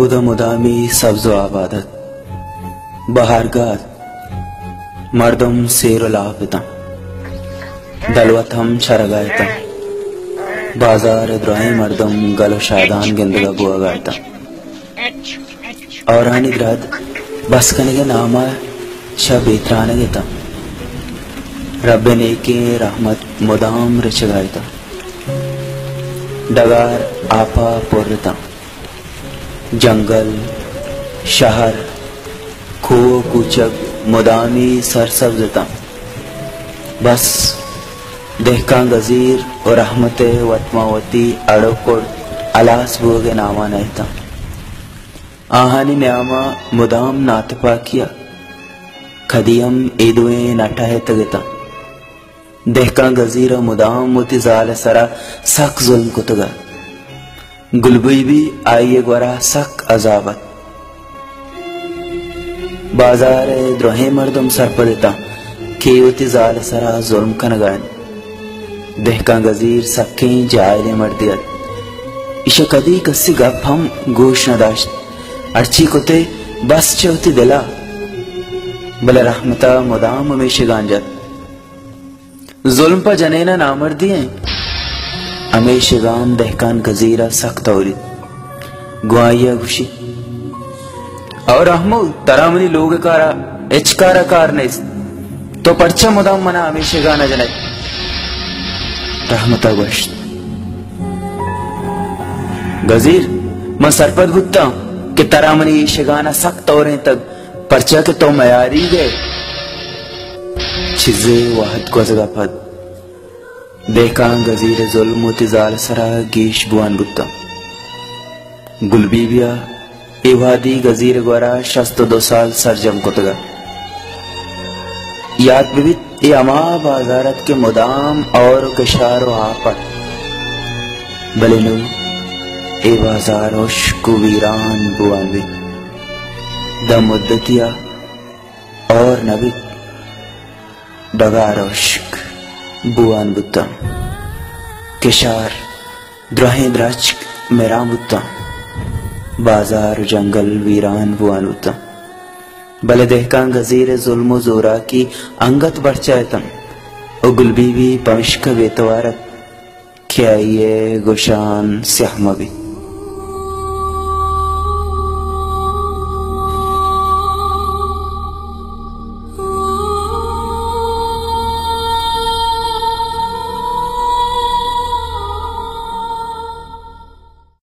اودا مدامی سبز و آباد ات۔ بہارگاہ ات۔ مردم سیر و لاپ اتاں۔ دلوت ہم چرگا اتاں۔ بازار ء درائیں مردم گل و شادان گندگا بوگا اتاں۔ ہورانی درد بس کنگ ء ناما چہ بے ترانگ اتاں۔ رب ء نیکیں رحمت مدام رچگا اتاں۔ ڈگار آپا پر اتاں۔ جنگل، شہر، کوہ و کوچگ مدامی سرسبز اتاں۔ بس دہکان گزیر و رحمت ء وت ماں وتی اڑ و کڑ ہلاس بوگ ء ناما نہ اتاں۔ آہانی نیاما مدام ناتپاکی ء کدی ہم اے دوئیں نہ ٹہتگ اتاں۔ دہکان گزیر ء مدام وتی زال ء سرا سک ظلم کتگ ء گل بی بی آئی ء گورا سک عذاب ات۔ بازار ء درہیں مردم سرپد اتاں کہ وتی زال ء سرا ظلم کنگا انت۔ دہکان گزیر سکیں جاہلیں مردے ات۔ ایشا کدی کسی گپ ہم گوش نہ داشت۔ ہرچی کتے بس چہ وتی دلا۔ بلے رحمتا مدام ہمیشگان جت۔ ظلم پہ جنین ء نامردی انت۔ ہمے شگان دہکان گزیر ء سک توریت۔ گوں آئی ء گوشی، او رحمو، ترا منی لوگ ء کارا ہچ کار ء کار نیست۔ تو پرچا مدام منا ہمے شگان ء جنئے؟ رحمت ء گوشت، گزیر، من سرپد بوتاں کہ ترا منی اے شگان ء سک تورینتگ۔ پرچا کہ تو میاریگ ئے۔ چیزے وہد گوزگ ء پد دہکان گزیر ء ظلم وتی زال ء سرا گیش بوان بوتاں۔ گل بی بی ء اے وہدی گزیر ء گورا شست و دو سال سرجم کتگ ات۔ یات بہ بیت، اے ہما بازار ات کہ مدام اور و کشار و آپ ات، بلے نوں اے بازار ہشک و ویران بوان بیت۔ داں مدتی ء اور نہ بیت۔ ڈگار ہشک بوان بوتاں۔ کشار درہیں درچک مران بوتاں۔ بازار و جنگل ویران بوان بوتاں۔ بلے دہکان گزیر ء ظلم و زوراکی انگت برچا اتنت و گل بی بی پمشکہ بے توار ات کہ آئی ء گوشان سیاہ مہ بیت۔